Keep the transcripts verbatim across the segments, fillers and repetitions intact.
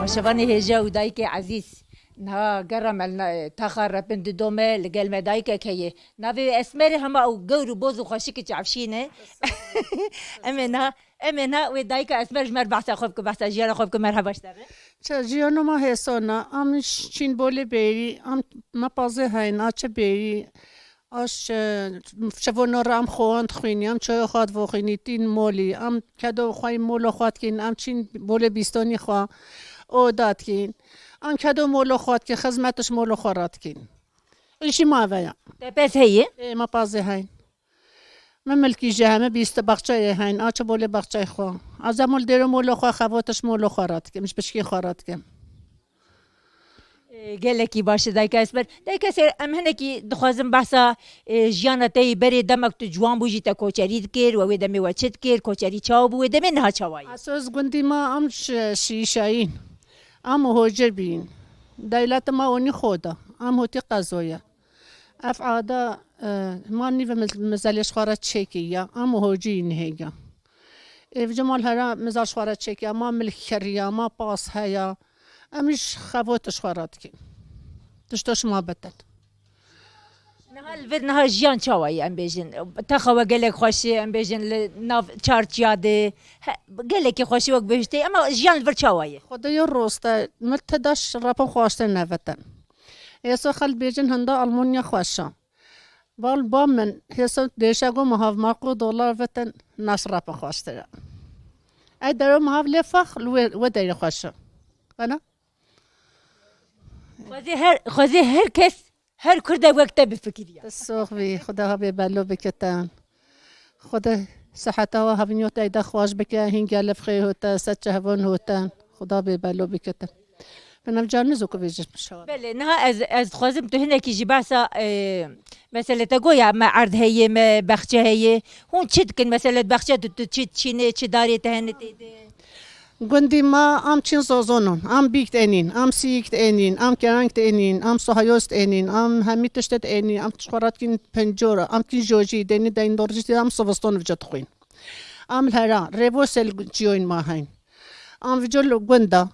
Şevanê hêja û dayikê ezîz. Niha gera me li na-, taxa repin dido me, li gel me dayikek heye. Navê wê Esmer e, hema ew gewr û boz û xweşik û çavşîn e. Em ê niha, em ê niha wê dayika Esmer ji me re behsa xwe bike, behsa jiyana xwe bike, merheba ji te re. Ça jiyana ma hêsan e, em çîn bolê bêrî, em me pazê heyn, a çi bêrî, Aş, e, şevo nora em xwewan dixwînî, em çayo xwe dixwînî, tîn molî, em kedo xwe yî mola xwe dikîn, em çîn bolê bîstonî xwe, oda dikîn. Em kedo mola xwe dikîn, xizmetiş mola xwe re dikîn. Îşî ma ve ya. Te pez heye? Ê, me pazê heyn. Me milkî jî heme bîst baxçeyê heyn, a çi bolê baxçeyê xwe. Ez em ol dêro mola xwe, xevotiş mola xwe re dikim, ji pişkî xwe re dikim. Ê, gelekî baş e, dayika Esmer. Dayika Esmer, em hinekî dixwazin behsa, ê, jiyana te yî berê, demek tu ciwan bû jî te koçerî dikir, we wê demê we çi dikir, koçerî çawa bû, wê demê niha çawa ye? Esas gundî ma em şi-, şîşayîn. Em hocir bîn. Dewleta ma onî xwe da. Em hotî qezo ye. Ev ada, e, ma nîve miz-, mizelê ji xwe re çêkî ya. Em hocî nihêga. Ê, vêca mal hera miza ji xwe re çêkiya, ma milk kiriya, ma pas heya. Em jî xevot ji xwe re dikîn. Tişto ji ma betin. Niha li vir niha jiyan çawa ye, em bêjin? Texa we gelek xweş e, em bêjin li nav çarçiya de. He, gelekî xweş e wek bihiştê, ema jiyan li vir çawa ye? Xwedê ya rost e, min te daş rapin xwe aştê nevetin. Êso xelk bêjin hinda Almanya xweş e. Bal ba min, hêso dêşego min hevmaqo dolar vetin, nas rapin xweştir e. Ey dero min hev lê fex, li wê, wê derê xweş e. Ana? Xwezê her, xwezê her kes, her Kurd e wek te bifikiriya. Sox bî, Xuda ha bê belo bikitin. Xuda siheta we hevin yo teyde xweş bike, hîn gelif xê hote, se çehvon hoten. Xuda bê belo bikitin. Bi navcan nizo ku vêjim şewa. Belê, niha ez, ez dixwazim tu hinekî jî behsa, e, mesele te goya me erd heye, me bexçe heye. Hûn çi dikin? Mesele bexçe tu, tu çi çînê, çi darê te hene tê de? Gundî ma am çîn zozonon, am bîk tenîn, am siyik tenîn, am kerang tenîn, am sohayoz tenîn, am hemî tiştet enîn, am çixoratkin pencora, am kin jojî, deni deyin dorjî, am sovoston vica dixwîn. Am hera, revo sel çiyoyn ma heyn. Am vico li gunda,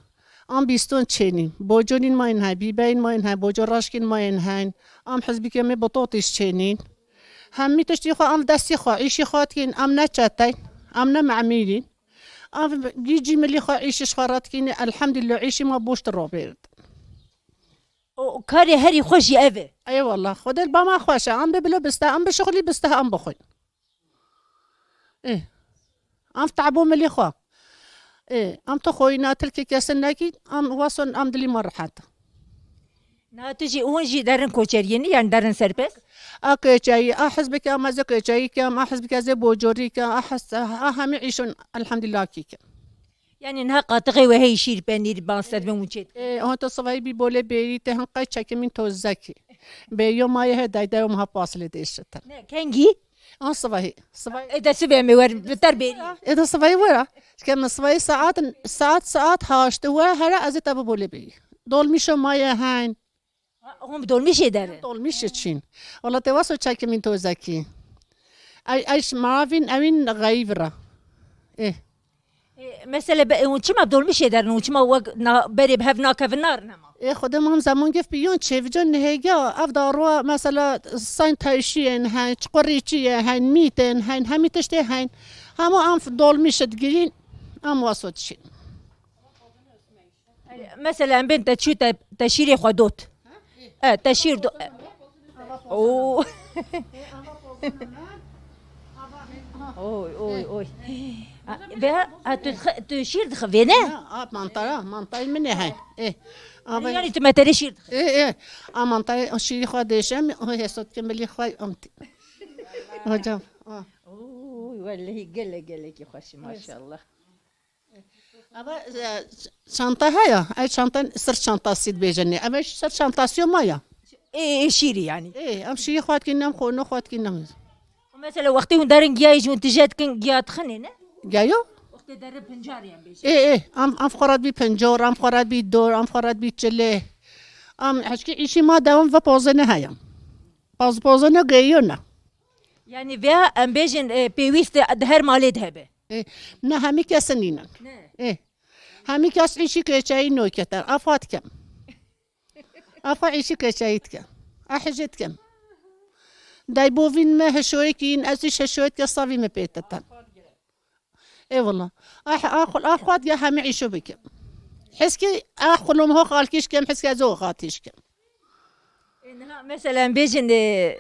am bîston çênîn, boconîn mayên heyn, bîbeyên mayên heyn, boco raşkîn mayên heyn, am hizbîkê me bitotiş çênîn. Hemî tiştî xwe am destî xwe, îşî xwe dikîn, am ne çeteyn, am ne memîrîn. Am gî cî milî xwe, îşî xwe re dikînî, elhamdülillah, îşî ma boşt robêrt. O karê herî xweş jî ev e. Eyvallah, Xwedê li ba ma xweş e, am bi bilo biste, am bi şixulî biste, am bixwîn. Ê, am te'bo milî xwe. Ê, am tu xwîna tilkî kesin nekî, am wason, am dilî me rehet. Na tu jî, hûn jî derin koçeriyê ne, yani derin serbest? A koçerî, a hizbeke, a meze koçerî ke, a hizbeke zê bocorî ke, a hes-, a hemî îşon elhamdülillah kî ke. Yani niha qatixê we hey şîr, penîr, ban sedve hûn çê dikin? Ê, hon tu sivayî bî bolê bêrî, te hin qey çekimîn tozekî. Bêyo mayê he dayde û miha pasilê dêşitin. Ne, kengî? An sivahî. Sivahî. Ê de sibê me wer, bi ter bêrî. Ê de sivahî wera. Çike min sivahî saat, saat, saat haşt we here ez ê te bi bolê bêyî. Dolmîşo maye heyn. Ha, hûn bi dolmîşê derin? Dolmîşê çîn. Wala te waso çekimîn tozekî. Ay, ay, mavin evin gayî vira. Ê. Ê, mesele be, hûn çima bi dolmîşê derin? Hûn çima wek na, berê bi hev nakevin narin hema? Ê, Xwedê mam zeman gef bi yon çêvico nihêga. Ev daroa mesela sayn tayşiyên heyn, çiqurîçiyê heyn, mîtên heyn, hemî tiştê heyn. Hema em dolmîşe digirîn, em waso dişîn. Mesela em bên te çû te, te şîrê xwe dot. E, te şîr do-, e. Oo. Oy, oy, oy. A, ve ha, tu dixi-, tu şîr dixivê ne? Ha, a, mantara, mantarê min e he. E. A, yanî tu me terê şîr dixivê. E, e. A, mantarê, a, şîrî xwe dêşem, o hesot ke milî xwe amtî. Hocam, a. Oy, wellehî gele, gelekî xweş, maşallah. Ava, e, çanta heye, ev çanta sir çantasî dibêjin. Ev sir çantasî ma ya. Ê, ê şîrî yani. Ê, em şîrî xwe dikîn, em xwe ne xwe dikîn, em. Mesela wextê hûn derin giyayê ji hûn tije dikin, giya dixinê ne? Giya yo? Wextê derin pincar yan bêjin. Ê, ê, em, em xwe re dibî pincor, em xwe re dibî dor, em xwe re dibî çilê. Em hişkî îşî ma dewam ve pozê ne heye. Poz, pozê ne geyiyo ne. Yani veya em bêjin, e, pêwîst e, di her malê de hebe. Ê, ne hemî kesin nînin. Ne. Ê. Hemî kes îşî keçeyî noketen. Afa dikem. Afa îşî keçeyî dikem. A hijê dikem. Daybovîn me heşoyekî in, ez îş heşoyek ya savî me pêteten. Ê wala. A, a, xul-, a xwat ya hemî îşo bikim. Heskî a xulum ho xalkîş kem, heskî ez o xatîş kem. E, niha, mesela, em bêjin, e,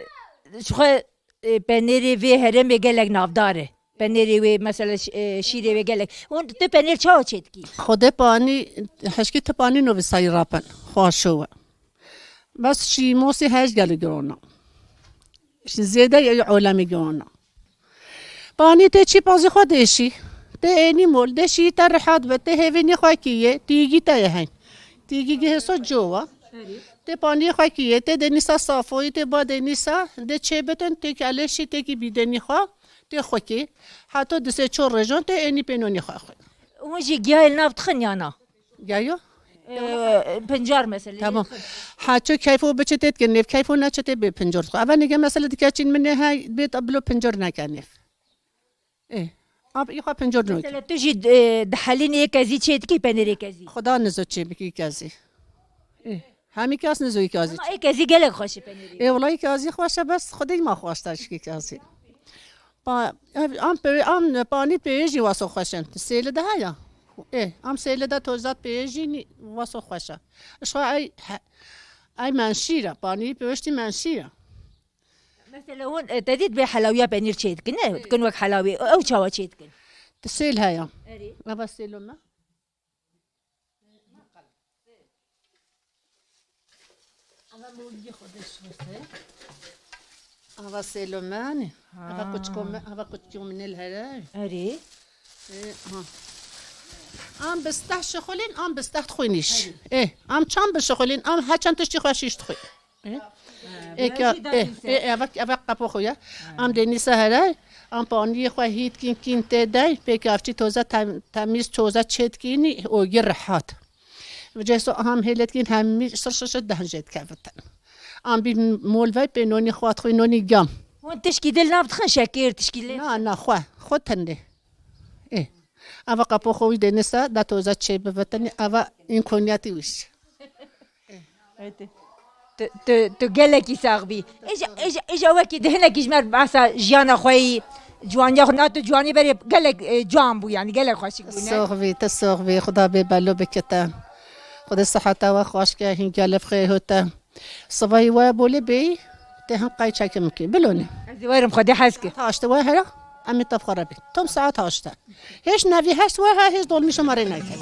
ji xwe, e, penêrê vê herêmê gelek navdar e. Penêrê wê, mesela, ş-, e, şîrê wê gelek. Hûn tu penêr çawa çêdikî? Xwedê panî, heşkî ti panî novî sayî rapen. Xwaşo we. Bes şîmosî her gelî girona. Şî zêde ye olemî girona. Panî tê çî pazî xwe dêşî. Tê ênî mol, dêşî te rehat be, tê hêvînî xwe kî ye, tîgî te ye heyn. Tîgî gihê so cowa. Tê panî xwe kî ye, tê denîsa safoyî, tê ba denîsa, dê çê bitin, tê kelê şî, tê kî bîdenî xwe, tê xwe kî. Heto disê çor rejon, tê ênî pênonî xwe xwe. Hûn jî giyayê li nav dixin ya na? Geyo? Ee, pincar mesela. Tamam. Ha, ço keyfo biçe tê dikin, nêv keyfo neçe tê bê pincar dixwe. Eva nige mesela dike çîn min nê hey, bê tablo pincar neke nêv. Ê, ab, î xwe pincar nûk. Mesela tu jî, e, dihelînê yê kezî çê dikî, penêrê kezî? Xuda nizo çê bikî kezî. Ê, hemî kes nizo yê kezî. Ama ê kezî gelek xweş e penêrê. Ê, wela yê kezî xweş e, bes xwedê ma xweş te şikî kezî. Pa-, ev, am pe-, am panî peyê jî waso xweş in. Sêli de heye. Ê, am sêli de tozat peyê jî nî-, waso xweş e. Ji xwe ey, he, ey menşîr e, panî pêwiştî menşîr e. Mesela hûn, e, te dît bê helawiya penîr çê dikin, ne? Dikin wek helawî. Ew çawa çê dikin? Ti sêl heye. Erê. Eva sêlo me. Eva moliyê xwe de şote. Eva sêlo me, ne? Eva Ha. Kuçko me, eva kuçko min el here. Erê. E, ha. Am bisteh şixulin, am bisteh dixwîniş. E, am çan bişixulin, am heçan tiştî xwe şîş dixwî. E? E, ka, e, e, eve, eve qepo xwe ye. Am dê nîsa here, am paniyê xwe hît kîn kîn tê dey, pêkî avçî toze tem-, temîz toze çêtkînî, o yê rehat. Vêca so am hêlet kîn hemî şir şir şir dehn jê dikevitin. Am bî mol vey pê nonî xwe dixwî nonî gam. Hûn tişkî dil nav dixin şekêr, tişkî lê? Na, na, xwe, xwe tendê. E. Ava qepo xwe wî dê nisa, da toza çê bivetin, ava îmkoniyatî wîş. Haydi. Tu, tu, tu gelekî sax bî. Îja, îja, îja wekî di hinekî ji me behsa jiyana xwe yî, ciwaniya xwe, na tu ciwanî berê gelek, e, ciwan bû, yanî gelek xweşik bû, ne? Sox bî, tu sox bî, Xuda bê belo bikite. Xwedê siheta we xweş ke, hîn gelef xê hote. Sivayî we bolê bêyî, tê hin qay çekim kî. Bilonê. Ez ê werim, Xwedê hez ke. Saet haşte we hera, em ê tev xwe re bî. Tom saet haşte. Hêj nevî heşt we he, hêj dolmîşa me rê neke.